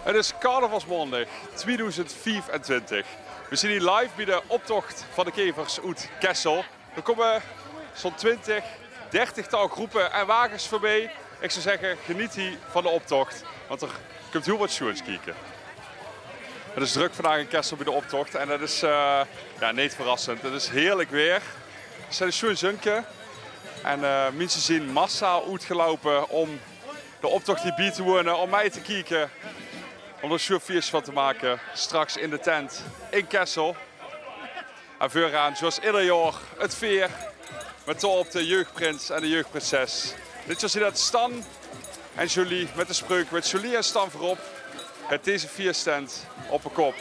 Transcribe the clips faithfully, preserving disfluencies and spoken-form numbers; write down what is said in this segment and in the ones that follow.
Het is carnavalsmaondig tweeduizend viefentwintig. We zien hie live bie de optocht van de Kevers oet Kessel. D'r kómme zoe'n twintig, dertigtal groepe en wages veurbie. Ik zou zegge, geneet hie van de optocht, want d'r kump hiel wat sjoens kieke. Het is drök vandaag in Kessel bie de optocht en det is, eh, jao, neet verrassend. Het is heerlik waer. Het is ein sjoen zunke. En, eh, minse zien massaal oetgeloupe óm de optocht hie bie te woeëne, óm mei te kieke, óm d'r ein sjoen fieës van te make, straks in de tent in Kessel. En veuraan, zoeas eder jaor, het veer mit daoop de jeugprins en de jeugprinses. Dit jaor zien det Stan en Jolie mit de spreuk: mit Jolie en Stan veurop, geit deze fieëstent op de kop.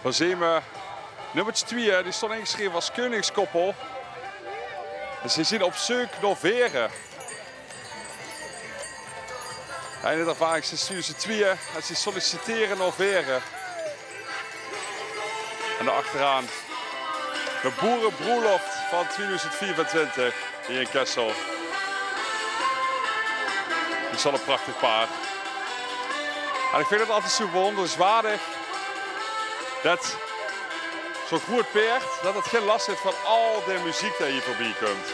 Dan zeen we nummertje twieë, die stóng ingesjreve es keuningskoppel. En ze zien op zeuk nao vere. En in ervaring zien ze twieë en ze sollicitere nao vere. En dao achteraan de boerebroelof van tweeduizend viefentwintig hie in Kessel. Dit is al ein prachtig paar. En ik vinj het altied zoe bewonderenswaardig det zoe'n groeët paerd, det het gein las haet van al die meziek die hie veurbie kump.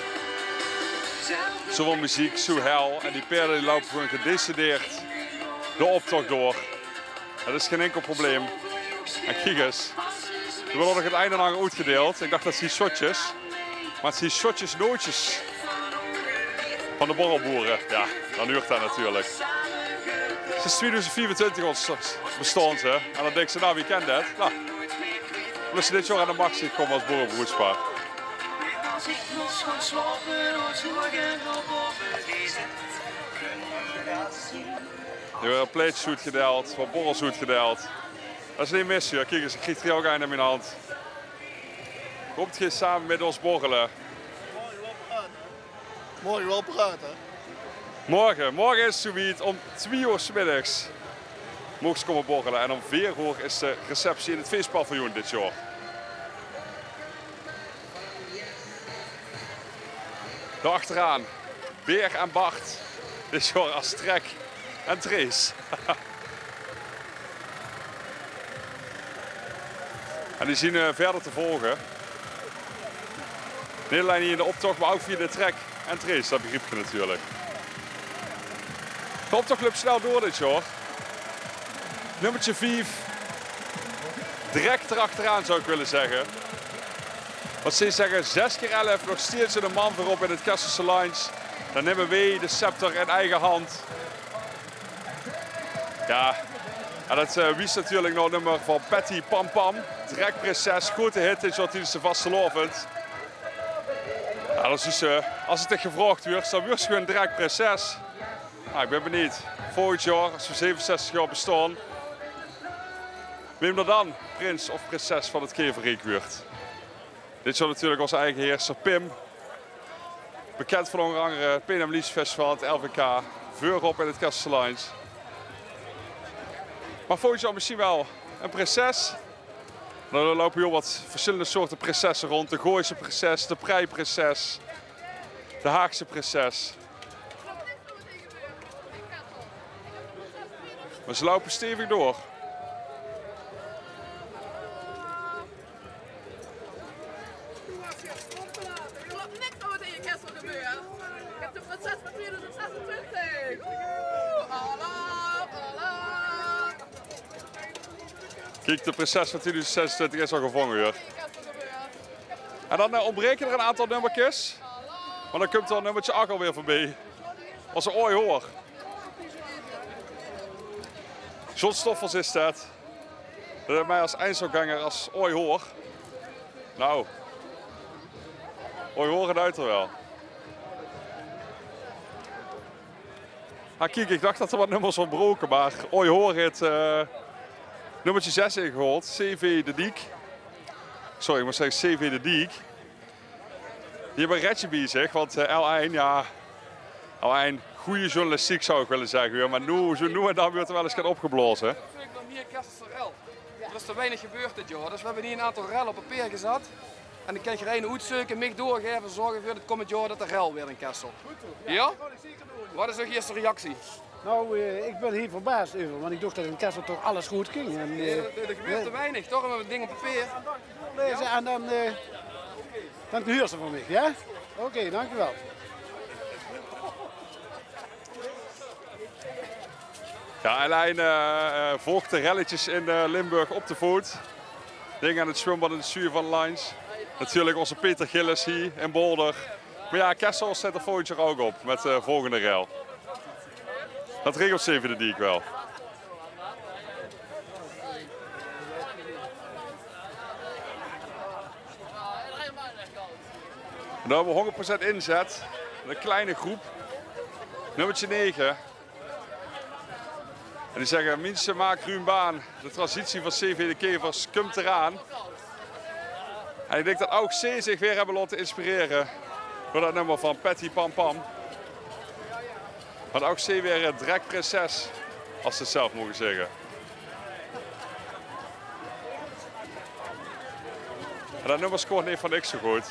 Zoeväöl meziek, zoe hel. En die paerde die loupe gewoeën gedecideerd de optocht door. Det is gein inkel probleem. En kiek ens, d'r wuuert nog het ein en anger oetgedeild. Ik dach det zien shotjes, maar het zien shotjes nootjes van de borrelboere. Jao, dan huurt det natuurlik. Sinds tweeduizend viefentwintig ons bestaon ze. En dan dinks se, nou, wie kan det? Nou, ómdet ze dit jaor aan de mach zien gekómme es borrelbroedspaar. D'r wuuert plaetjes oetgedeild, waat borrels oetgedeild. Det is neet mis, huur. Kiek ens, ik krieg d'r ouch ein in mien hand. Kómp geer same mit ós borrele? Morge waal praote. Morge, morge is het zoe wied. Óm twieë oor 's middigs moge ze kómme borrele. En óm veer oor is de receptie in het feespaviljoen dit jaor. Dao achteraan, Beer en Bart. Dit jaor es Trek en Trees. En die zien, eh, wiejer te volge. Neet allein hie in de optocht, maar ouch via de Trek en Trees. Det begriep geer natuurlik. De optocht löp snel door dit jaor. Nummertje vief. Direk d'r achteraan, zou ik wille zegge. Waat ze zegge, zes kier elf, nog steeds eine man veurop in het Kesselse Lines. Dan numme weej de scepter in eige hand. Jao, en det, eh, wies natuurlik nao het nummer van Patty Pam Pam. Trek Prinses, groeëte hit dit jaor tiedes de vastelaovend. Jao, det is dus, eh, es het dich gevraog wuuert, dan wuuert ze gewoeën Trek Prinses. Nou, ik bin benuujd. Volgend jaor, es we zevenenzestig jaor bestaon, wae d'r dan prins of prinses van het Keverriek wuuert. Dit jaor natuurlik ós eige heerser Pim. Bekend van ónger angere het P N M Liefdesfestival, het L V K, veurop in het Kesselse Lines. Maar volgend jaor misschien waal ein prinses. Nou, d'r loupe hiel wat versjillende soorte prinsesse rónd. De Gooise prinses, de Preiprinses, de Haagse prinses. Maar ze loupe stevig door. Niks aan wat in Kessel gebeurt. Ik heb de prinses van tweeduizend zesentwintig. Oeh, alaaf, alaaf. Kiek, de prinses van tweeduizend zesentwintig is al gevónge, huur. En dan, eh, óntbreke d'r ein aantal nummerkes. Maar dan kump d'r nummertje ach alweer veurbie. Oze Oei Hoor. John Stoffels is det. Det haet mej es einzelganger es Oei Hoor. Nou. Oei Hoor, het duit d'r waal. Ah, kiek, ik dach det d'r wat nummers óntbroke, maar Oei Hoor haet, eh, nummertje zes ingehaold, C V De Diek. Sorry, ik mós zegge C V De Diek. Die hebbe e retsje bie zich, want eh, L één, ja, L één, goeie journalistiek zou ik wille zegge, huur. Maar noe, zoe noe en dan weurt er wel ens get opgeblaoze. Nog mier Kesselse rel. Er is te weinig gebeurd dit jaor, dus we hebbe hie een aantal rel op papeer gezat. En dan kan geer eine oetzeuke, mich doorgaeve, zorge veur det kommend jaor det er rel weurt in Kessel. Ja? Wat is uch eerste reactie? Nou, eh, ik ben hier verbaasd over, want ik dacht dat in Kessel toch alles goed ging. En, eh, er, er gebeurt te weinig, toch? Om een ding op papier. Lezen en dan, eh, dan huurt ze van mij, ja? Oké, dankjewel. Ja, L één eh, eh, volgt de relletjes in eh, Limburg op de voet. Ding aan het zwembad in de Suur van Lines. Natuurlijk onze Peter Gillis hier in Boulder. Maar ja, Kessel zit er volgend jaar ook op met de volgende rel. Dat regelt C V De Diek wel. En dan hebben we honderd procent inzet. Een kleine groep. Nummertje negen. En die zegge: "Minse, maak ruum baan. De transitie van C V De Kevers kump eraan." En ik denk dat auch ze zich weer hebbe laote inspirere door dat nummer van Patty Pam Pam. Want auch ze weer eh, drag prinses, as ze het zelf moge zegge. En dat nummer scoort neet van niks zo good.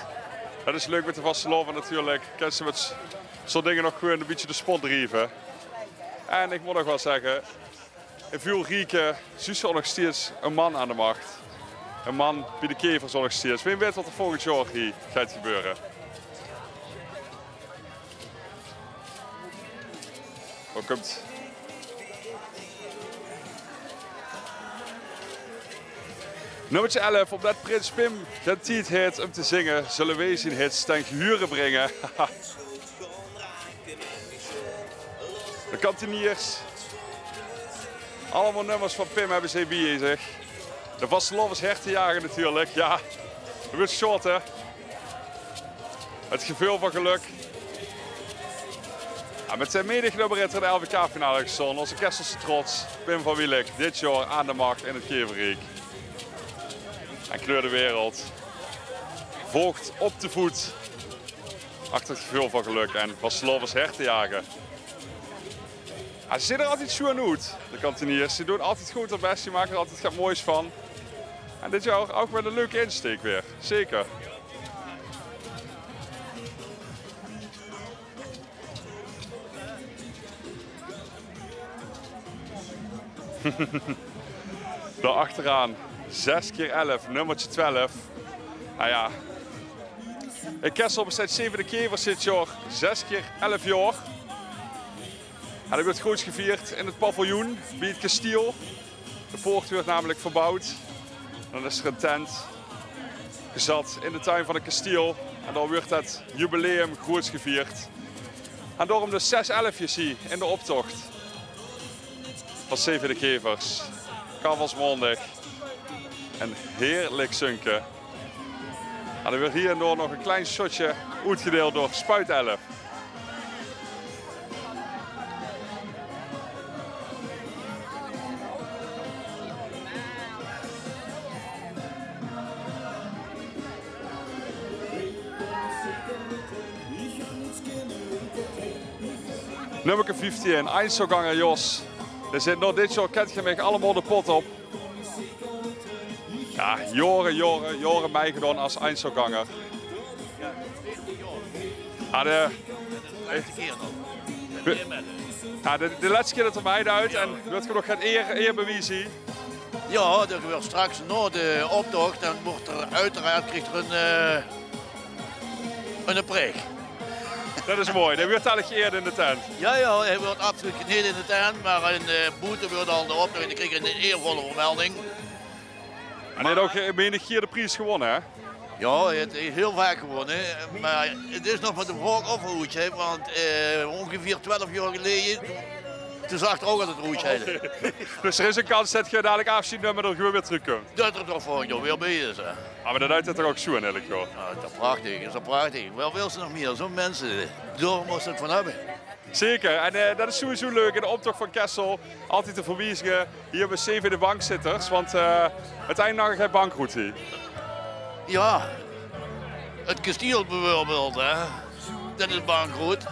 Dat is leuk met de vastelaovend natuurlijk. Kens ze met s- zo'n dingen nog gewoon een bietje de spot drieve. En ik mot nog wel zegge, in väöl rieke zuus se nog steeds een man aan de macht. Een man bie de kevers nog steeds. Wee weit wat er volgend jaor hie geit gebeure. Wat kump? Nummertje elf, omdat prins Pim gen tied heet um te zinge, zulle weej zien hits ten gehure bringe. De kantiniers. Allemaol nummers van Pim hebbe ze bie zich. De vastelaoveshertejager natuurlijk, ja. De wit short, hè. Het geveul van geluk. Ja, met zijn menig nummer in de L V K-finale gestoon. Onze Kesselse trots, Pim van Wielek, dit jaor aan de macht in het Keverriek. En kleur de wereld. Volgt op de voet achter het geveul van geluk en vastelaoveshertejager. Ja, ze zien er altijd sjoen oet, de kantiniers. Ze doen altijd good hun best, ze maken er altijd get moois van. En dit jaor ook met een leuke insteek weer, zeker. Daar achteraan, zes keer elf, nummertje twelf. Nou ja, in Kessel besteit C V De Kevers dit jaor zes keer elf jaor. En dat weurt groots gevierd in het paviljoen bie het kestiel. De poort weurt namelijk verbouwd. Dan is er een tent gezat in de tuin van het kestiel. En dan weurt het jubileum groots gevierd. En daorum dus zes elfjes hie in de optocht van C V De Kevers. Carnavalsmaondig. Een heerlijk zunke. En dan weurt hie en dao nog een klein shotje oetgedeeld door Spuitelf. Nummerke vieftien, Einzelganger Jos. Dae zeet: "Nao dit jaor kent geer mich allemaol de pot op." Ja, jaore, jaore, jaore meigedaon as Einzelganger. Ja, de, ja, de, de lètste kier det 'r meiduit en weurt geer nog get eer, eerbewies hie. Ja, det gebeurt straks nao de optocht. Dan weurt 'r oeteraard, kriegt 'r ein, eh, ein preeg. Det is mooi. Dae weurt eigelik geëerd in de tent. Ja, ja, hae weurt absoluut neet in de tent, mer in, eh, boete weurt al de optocht. Dan kriegt 'r ein eervolle vermelding. En hae haet ouch, eh, menig kier de pries gewonne, hè? Ja, hae haet hiel vaak gewonne, mer 't is nog mer de vraog of 'r oetsjeit, want, eh, óngeveer twelf jaor geleje, toen zag 'r ouch al det 'r oetsjeide. Dus d'r is ein kans det geer dalik aafsjeid numt en d'r gewoon weer trökkump. Det 'r toch volgend jaor weer bie is, hè. Ah, mer det duit 't toch ouch zo in elk geval. Ja, det is toch prachtig, is toch prachtig. Waat wils se nog mier? Zo'n minse, dao mós se 't van höbbe. Zeker. En, eh, det is sowieso leuk in de optocht van Kessel. Altied te verwiezige hie bie C V De Bankzitters, want, eh, oeteindelik geit 't bankroet hie. Jao, 't kestiel bieveurbeeld, hè. Det is bankroet.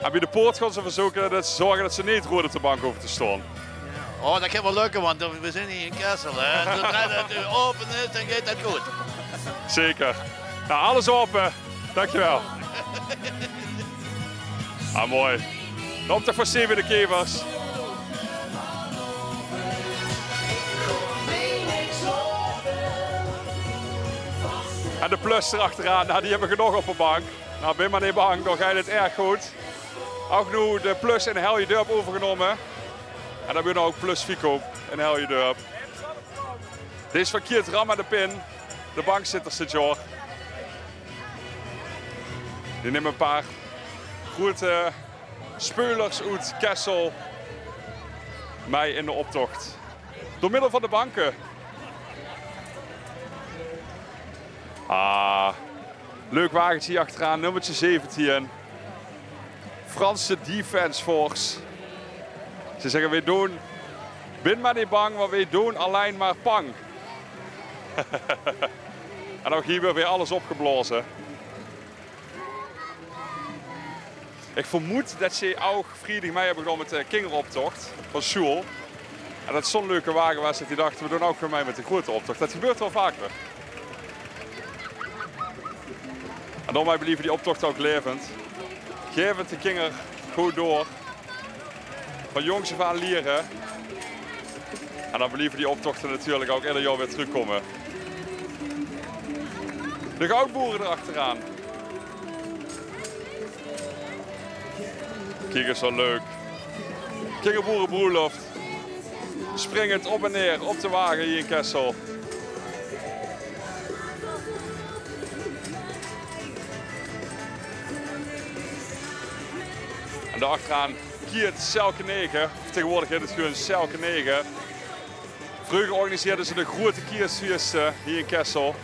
En bie de poort gaon ze verzeuke det ze zörge det ze neet roead op de bank hove te staon. Oh, det geit waal lökke, want veer zeen hie in Kessel, hè. Zodra 't ope is, dan geit det good. Zeker. Nou, alles ope. Dankjewel. Ah, mooi. De optoch van Steven de Kevers. En de Plus d'r achteraan, nou, die höbbe genóg op de bank. Nou, bin mer neet bang, dao geit 't erg good. Ouch noe de Plus in Heljedörp euvergenómme. En dan weurt ouch Plus Vico in Heljedörp. Dees van Kiert Ram en de Pin, de bankzitters dit jaor. Die numme e paar groete speulers oet Kessel mei in de optoch. Door middel van de banke. Ah, leuk wagentje hie achteraan, nummertje zeventien. Franse Defence Force. Ze zègke: "Weej doon, bin mer neet bang, want weej doon allein mer pang." En ouch hie weurt weer alles opgeblaoze. Ich vermoed det ze ouch vriedig mei höbbe gedaon mit de kingeroptoch van sjoeal. En det zoe'n leuke wage waas det die dachte: "Weej doon ouch weer mei mit de groete optoch." Det gebeurt waal vaker. En daomei blieve die optochte ouch laevend. Gaef 't de kinger good door. Van jóngs aaf aan liere. En dan blieve die optochte natuurlik ouch eder jaor weer trökkómme. De Goudboere d'r achteraan. Kiek ins, zo leuk. Kingerboerebroelof. Springend op en neer op de wage hie in Kessel. En dao achteraan Kiert Selke nege. Of taegewoordig hèt 't gewoon Selke nege. Vreuger organiseerde ze de groete kiersfieëste hie in Kessel.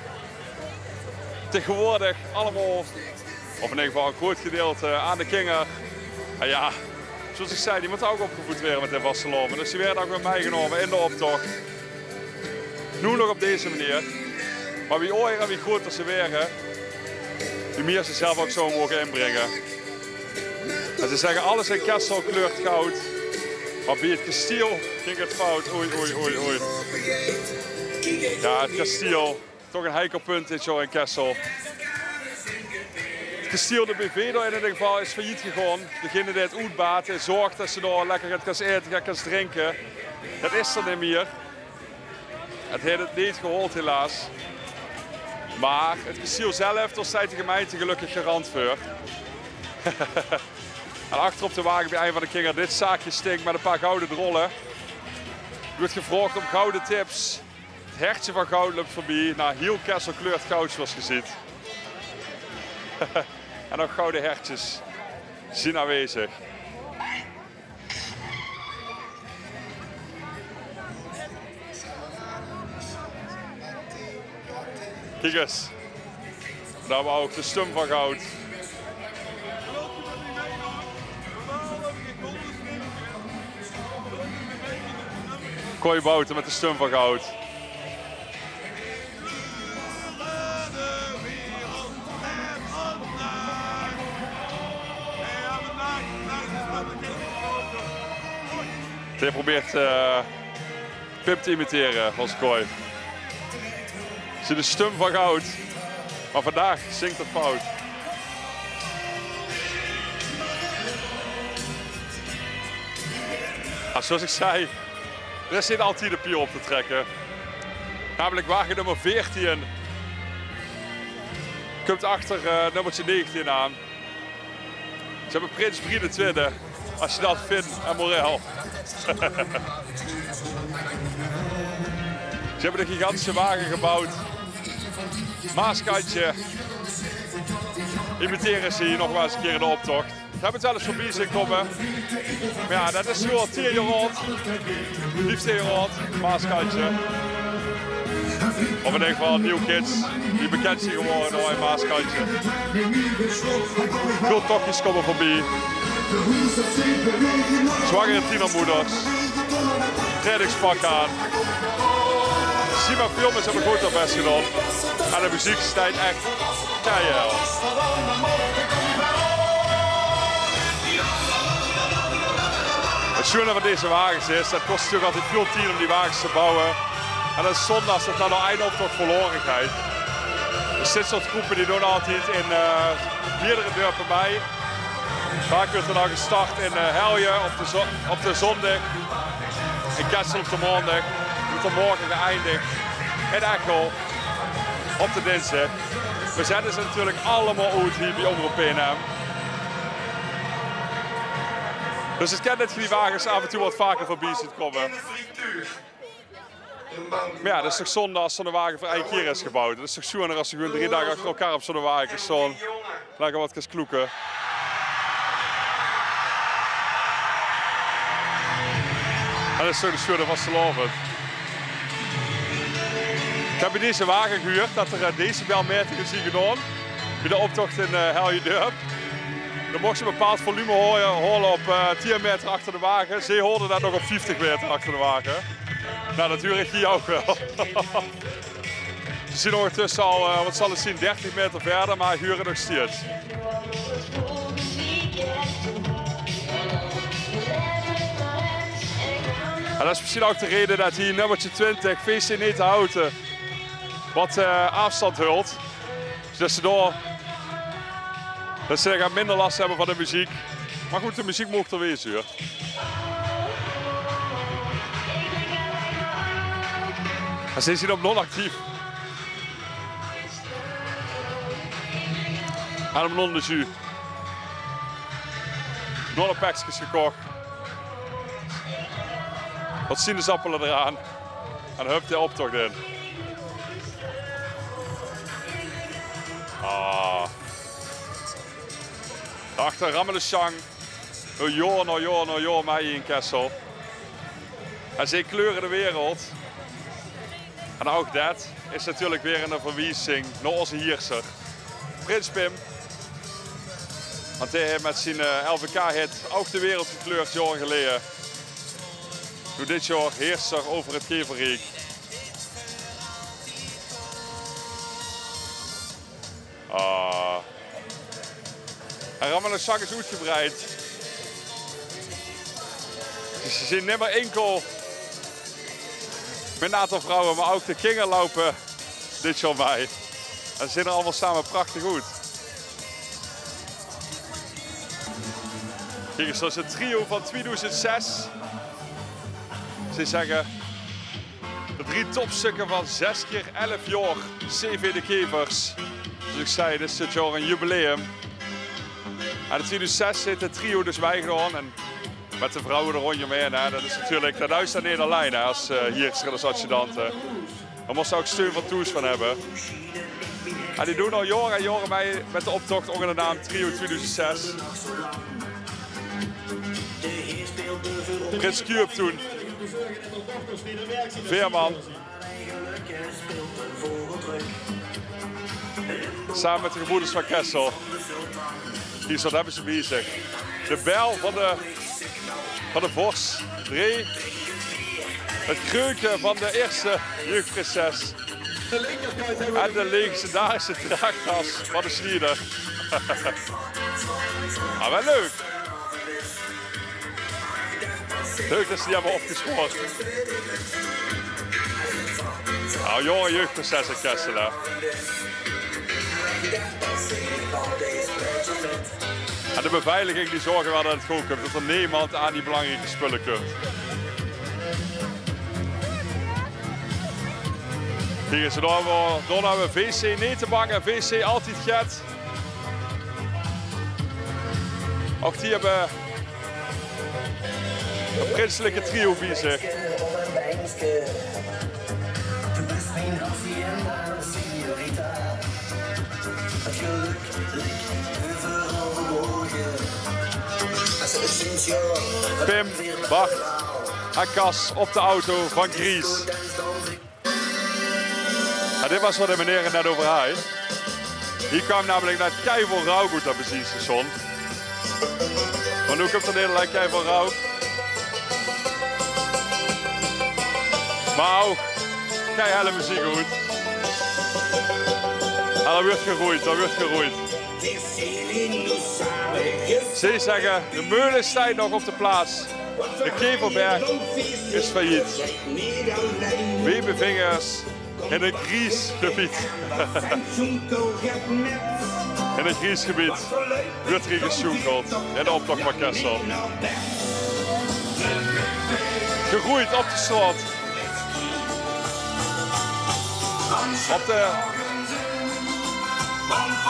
Taegewoordig allemaol, of in eder geval e groot gedeilte, aan de kinger. En jao, zoeas ich zag, die mótte ouch opgevoed waere mit de vastelaovend. Dus die waere ouch weer meigenómme in de optoch. Noe nog op deze meneer. Mer wie aojer en wie groter ze waere, wie mieër ze zelf ouch zouwe moge inbringe. En ze zègke: "Alles in Kessel kleurt goud." Mer bie 't kestiel ging 't fout. Oei, oei, oei, oei. Jao, 't kestiel. Toch 'n heikel punt dit jaor in Kessel. 't Kestiel de B V dao in eder geval is failliet gegaon. Degene dae 't oetbaat en zörg det ze dao lekker get kins aete, get kins drinke, det is d'r neet mieër. 't Haet 't neet gehaold, helaas. Mer 't kestiel zelf, dao steit de gemeinte gelökkig garant veur. En achter op de wage bie ein van de kinger dit zaakje stink mit e paar gouwe drolle. Wuuert gevraog óm gouwe tips. 't Hertje van goud löp veurbie. Nou, hiel Kessel kleurt goud, zoeas ge zeet. En ouch gouwe hertjes zien aanwezig. Kiek ins. Dao höbbe v'r ouch de Stum van Goud. Cor Bouten mit de Stum van Goud. Dae probeert, eh, Pim te imitere, ózze Cor. Zie de Stum van Goud. Mer vandaag zingk 'r fout. Jao, zoeas ich zag, d'r is neet altied de piel op te trèkke. Namelik wage nummer veertien. Kump achter, eh, nummertje negentien aan. Ze höbbe Prins Brie de Twiede, Asjedat, Finn en Morel. Ze höbbe 'ne gigantische wage geboewd. Maaskantje. Imitere ze hie nog mer ins 'ne kier in de optoch. Ze höbbe 't waal ins veurbie zeen kómme. Mer jao, det is noe al tieën jaor aud. Vieftieën jaor aud, Maaskantje. Of in eder geval New Kids, die bekènd zien gewore door in Maaskantje. Väöl tochjes kómme veurbie. Zwangere tienermoeders. Trainingspak aan. Sima Filmers höbbe good häör bès gedaon. En de meziek steit ech keihel. 't Sjoene van deze wages is, det kos natuurlik altied väöl tied óm die wages te bouwe. En det is zónde es det dan nao eine optoch verlaore geit. Dus dit soort groepe die doon altied in, eh, meerdere dörpe mei. Vaak wuuert d'r dan gestart in, eh, Helje op de zo-, op de zóndig, in Kessel op de maondig, wuuert d'r morge geëindig in Echel op de dinsdig. Veer zende ze natuurlik allemaol oet hie bie Omroep P N M. Dus het kènt det geer die wages aaf en toe get vaker veurby zuut kómme. Mer jao, det is toch zónde es zoe'n wage veur eine kier is gebouwd. Det is toch sjoener es ze gewoen drie daag achter elkaar op zoe'n wage staon. Lekker get kins kloeke. En det is toch de sjoene vastelaovend. Ich höb bie deze wage gehuurd det d'r, eh, decibelmeting is hie gedaon. Bie de optocht in, eh, Heljedörp. Dan mochs se e bepaald volume haole, haole op, eh, tien meter achter de wage. Ze haolde det nog op vieftig meter achter de wage. Nou, det huur ich hie ouch waal. Ze zeen óngertösse al, eh, waat zal 't zeen, dertig meter wiejer, mer hure nog steeds. En det is mesjien ouch de raeje det hie nummerke twintig, V C Netehouten, get, eh, aafstand hult. Dus det ze dao, det ze dao minder las höbbe van de meziek. Mer good, de meziek maag d'r waere, huur. En ze zeen op non-actief. En op non-de jus. Nog get pekskes gekoch. Get sinaasappele d'raan. En hup, de optocht in. Ah. Dao achter rammele Sjang. Al jaor nao jaor nao jaor mei in Kessel. En ze kleure de wereld. En ouch det is natuurlik weer ein verwiezing nao ózze hierser, Prins Pim. Want dae haet mit zien, eh, L V K-hit ouch de wereld gekleurd, jaore geleje. Noe dit jaor hierser euver 't Keverriek. Ah. En Rammelen Sjang is oetgebreid. Dus ze zeen neet mieër inkel mit 'n aantal vrouwe, mer ouch de kinger loupe dit jaor mei. En ze zeen d'r allemaol same prachtig oet. Kiek ins, det is 't trio van tweeduizend zes. Ze zègke: de drie topstökke van zes kier elf jaor C V De Kevers. Dus ich zag, dit is dit jaor ein jubileum. En in tweeduizend zes haet 't trio dus meigedaon. En mit de vrouwe d'r róndjóm haer, hè, det is natuurlik, det huis d'r neet allein, hè, es, eh, hierser, es adjudante. Dao mós se ouch steun van thoes van höbbe. En die doon al jaore en jaore mei mit de optocht ónger de naam Trio tweeduizend zes. Prins Kuup toen. Veerman. Same mit de gebroeders van Kessel. Kiek ins, waat höbbe ze bie zich. De bel van de, van de vors. Drie. 't Kreuke van de ierste jeugdprinses. En de legendarische draagtas van de Slieder. Ah, waal leuk. Leuk det ze die höbbe opgesjaord. Nou, jónge jeugdprinses in Kessel, hè. En de beveiliging die zörg waal det 't good kump, det d'r nemes aan die belangrieke spulle kump. Kiek ins, dao höbbe v'r, dao höbbe v'r V C Neet te bang en V C Altied Get. Ouch die höbbe 't prinselike trio bie zich. Pim, Bart en Cas op de auto van Gries. En dit waas waat de meneer 't net euver haaj. Hie kaom namelik net keiväöl rouk oet det benzinestation. Mer noe kump d'r neet allein keiväöl rouk, mer ouch Kiek, hele meziek good. Ah, dao wuuert geroeid, dao wuuert geroeid. Ze zègke, de meule steit nog op de plaats. De Keverberg is failliet. Weej bevinge ós in ein gries gebied. In ein gries gebied. Wuuert hie gesjoenkeld in de optoch van Kessel. Geroeid op de straot. Op de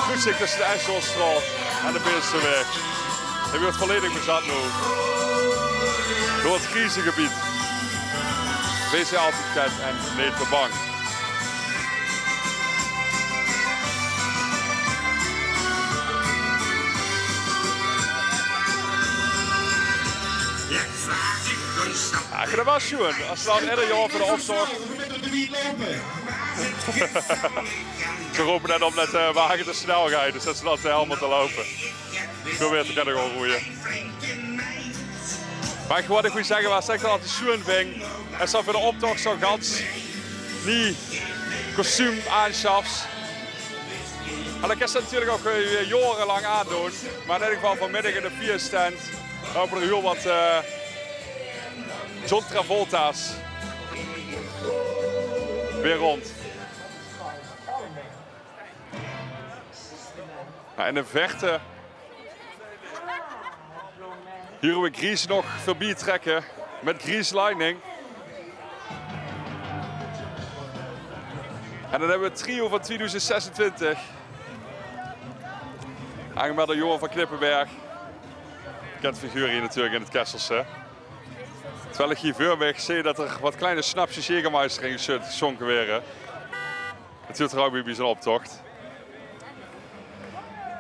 kruusing tösse de Esjolstraot en de Beelsterweg. Dae wuuert volledig bezat noe door 't grieze gebied. Wees altied get en neet te bang. Jao, ich vinj 't waal sjoean. Es se dan eder jaor veur de optoch, ze rope net op det de wage te snel geit, dus det ze dan te hel mótte loupe. Zoe weit ich det ich al roeje. Mer waat ich wol zègke, waat ich altied sjoean vinj, is det veur de optoch zoe gans nie kostuum aansjafs. En det kins se natuurlik ouch, eh, jaorelang aandoon. Mer in eder geval vanmiddig in de Fiesttent loupe d'r hiel waat, eh, John Travolta's weer rónd. Mer in de verte hure we Gries nog veurbie trèkke mit Grease Lightning. En dan höbbe we 't trio van twieëdoezend zesentwintig. Aangemeld door Johan van Knippenberg. Bekènd figuur hie natuurlik in 't Kesselse. Terwiel ich hie veur mich zeen det d'r waat kleine snapsjes Jägermeister in gesjönke waere. Det huuert d'r ouch bie, bie zoe'n optoch.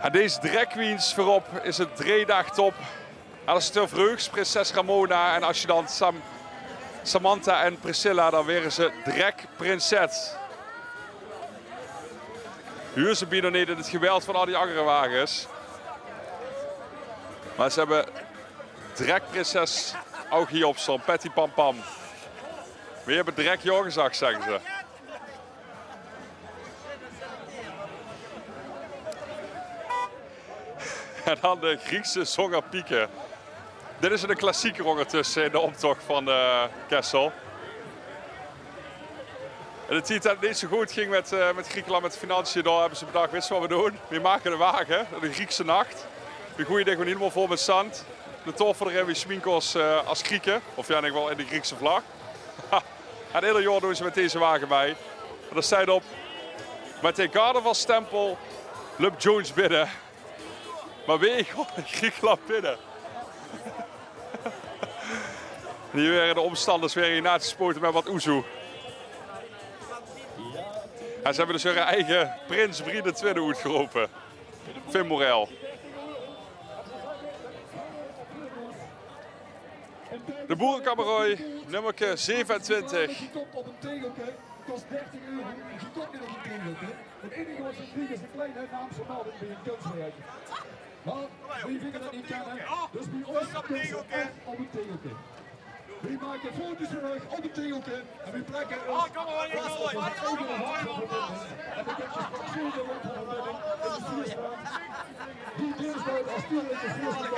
En dees drag queens veurop is 'n driedaagtop. Alistair Vreugs, prinses Ramona en adjudant Sam-, Samantha en Priscilla, dan waere ze dragprinses. Huuert ze bienao neet in 't geweld van al die anger wages. Mer ze höbbe dragprinses ouch hie op staon, Patty Pam Pam. Weej höbbe drag jao gezag, zègke ze. En dan de Griekse Zonger Pieke. Dit is 'ne klassieker óngertösse in de optoch van, eh, Kessel. In de tied det 't neet zoe good ging mit, eh, mit Griekenland, mit de financiën, dao höbbe ze bedach: "Wits se waat we doon? We make 'ne wage, de Griekse Nach. We goeje dich gewoon hielemaol vol mit zand. De taofel d'rin, we sjminke ós, eh, es Grieke." Of jao, in eder geval in de Griekse vlag. En eder jaor doon ze mit deze wage mei. En dao steit op: "Mit de carnavalsstempel löp Jones binne. Mer weej gaon Griekenland binne." Hie waere de ómstanders waere hie nagespote mit waat oezoe. En ze höbbe dus hunne eige prins Bri de Twiede oetgerope. Finn Morel. De Boerekammerooj, nummerke zevenentwintig. Kos dertig euro, die kómp neet op ein tegelke. 't Einige waat ze kriege is ein klein naamsvermelding bie ein kunstwerk. Mer die vinge det neet kenne, dus bie ós kóms se ech op ein tegelke. Weej make foto's van uch op ein tegelke en weej plekke 't vas op ós eige handverbinding. En dan kóns se straks zoe de handverbinding in de Fiesttent, die deels es die in de Fiesttent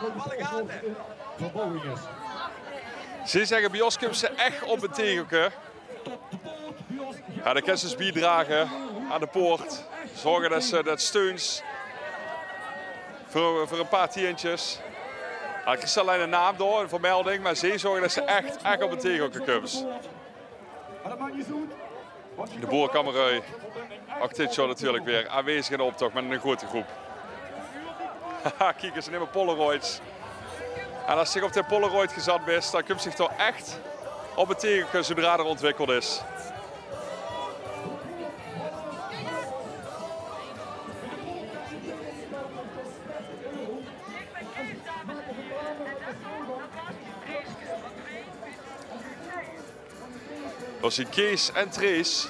van de optoch in verbouwing is. Ze zègke, bie ós kóms se ech op ein tegelke. Jao, dan kins se dus biedrage aan de poort. Zörge det se det steuns veur, veur ein paar tientjes. Jao, kriss se allein de naam dao, ein vermelding, mer ze zörge det se ech, ech op ein tegelke kóms. De Boerekammerooj, ouch dit jaor natuurlik weer aanwezig in de optoch mit ein groete groep. Haha, kiek ins, ze numme polaroids. En es se op de polaroid gezat bis, dan kums se toch ech op ein tegelke zoedra d'r óntwikkeld is. Det zien Kees en Trees.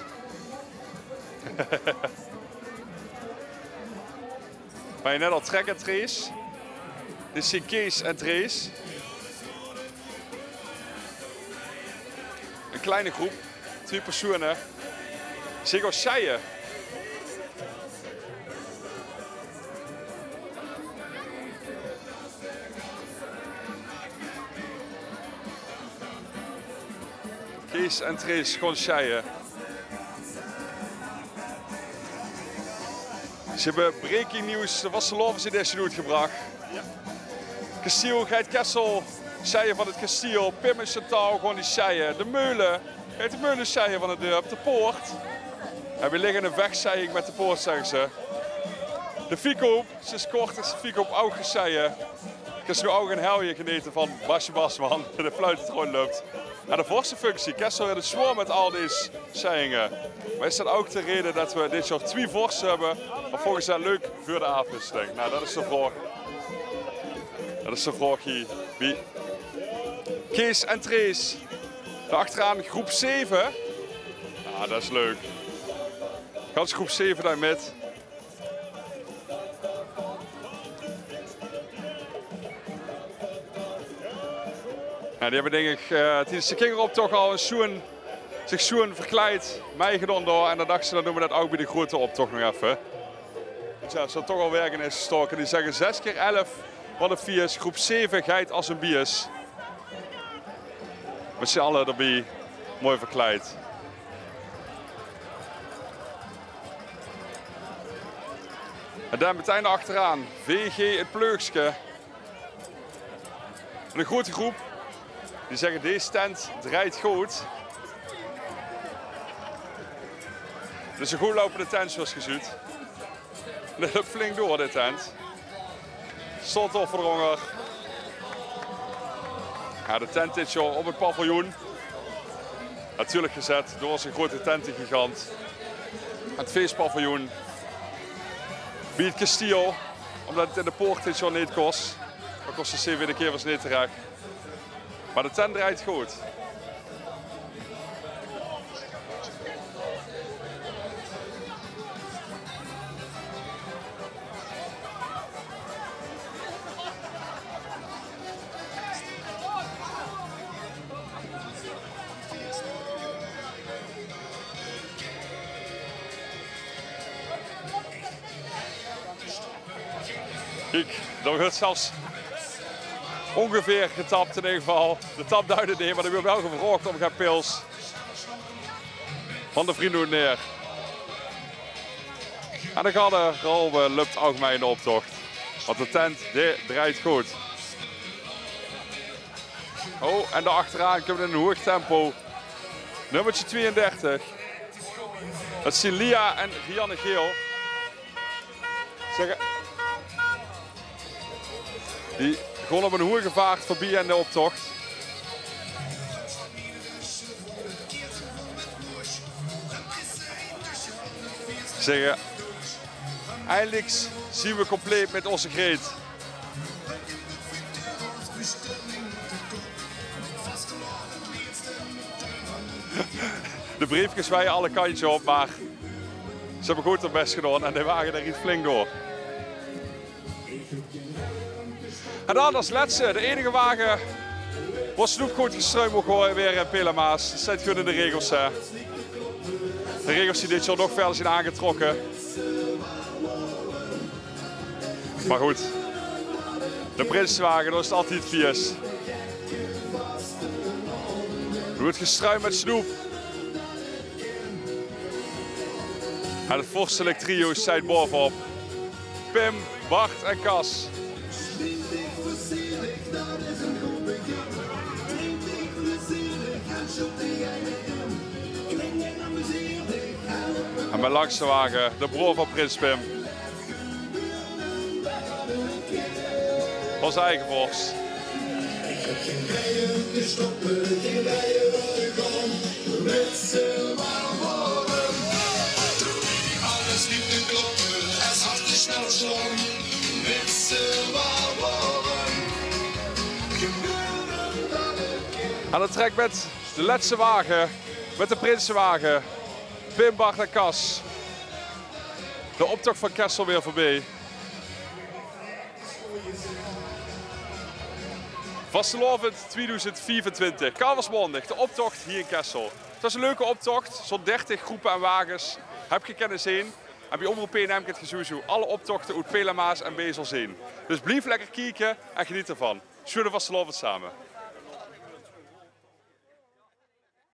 Mer net al Trek en Trees. Dit zien Kees en Trees. Ein kleine groep. Twie persone. Ze gaon sjeie. Kees en Trees gaon sjeie. Ze höbbe breaking news, de vastelaoveseditie oetgebrach. Kestiel geit Kessel sjeie van 't kestiel. Pim en Chantal gaon die sjeie. De Meule geit de Meule sjeie van 't dörp. De Poort. En we ligke in 'n vechtsjeie mit de Poort, zègke ze. De Fiekoop, sinds kort is de Fiekoop ouch gaon sjeie. Kins noe ouch in Helje genete van Basje Basman, de fluit die róndj löp. En de vorsefunctie, Kessel haet 't zwaor mit al dees sjeiinge. Mer is dat ouch de reden dat we dit jaor twie vorse höbbe? Of vónje ze dat leuk veur de aafwisseling? Nou, dat is de vraog. Dat is de vraog hie. Wie? Kees en Trees. Dao achteraan groep zeve. Ah, dat is leuk. Gans groep zeve deit mit. Ja, die höbbe, dink ich, eh, tiedes de kingeroptoch al ins sjoen, zich sjoen verkleid, mitgedaon dao. En dan dachte ze, dan doon we dat ouch bie de groete optoch nog effe. Want ja, ze toch al werk in is gestoke. Die zègke zes kier elf, wat 'n fies. Groep zeve geit as 'n bies. Mit z'n alle d'rbie, mooi verkleid. En dan metein achteraan, V G 't Pleugske. 'n Groete groep. Die zègke, dees tent drejt good. Dus 'n good loupende tent, zoeas ge zuut. Dit löp flink door, dit tent. Stond al veur de hónger. Ja, de tent dit jaor op 't paviljoen. Natuurlik gezèt door ózze groete tentegigant. 't Feespaviljoen. Bie 't kestiel, ómdat 't in de Poort dit jaor neet kós. Dao kós de C V de Kevers neet terech. Mer de tent drejt good. Kiek, dao weurt zelfs óngeveer getap in eder geval. De tap duidj 't neet, mer d'r weurt waal gevraog óm get pils van de Vriendenhoed Neer. En de garderobe löp ouch mei in de optoch. Want de tent, die drejt good. Oh, en dao achteraan kump in 'n hoeg tempo nummertje twieëndertig. Dat zien Lia en Rianne Geel. Zègke, die gaon op 'n hoege vaart veurbie in de optoch. Zègke, eindelik zien we compleet mit ózze kreet. De breefkes weie alle kantjes op, mer ze höbbe good hun bès gedaon en de wage dae riejt flink door. En dan es lètste, de einige wage wo snoep good gestruimp maag waere in Peel en Maas. Dat steit gewoon in de regels, hè. De regels die dit jaor nog verder zien aangetrokke. Mer good, de prinsewage, dao is 't altied fies. D'r weurt gestruimp mit snoep. En 't vorstelik trio steit baove-op. Pim, Bart en Cas. En mèt langs de wage de broor van prins Pim. Ózze eige vors. En dan trèk mèt de lètste wage, mèt de prinsewage, Pim, Bart en Cas, de optoch van Kessel weer veurbie. Vastelaovend twieëdoezend viefentwintig, Carnavalsmaondig, de optoch hie in Kessel. 't Waas 'ne leuke optoch, zoe'n dertig groepe en wages höb geer kinne zeen. En bie Omroep P N M kint geer sowieso alle optochte oet Peel en Maas en Bezel zeen. Dus blief lekker kieke en geneet d'rvan. Sjoene vastelaovend same.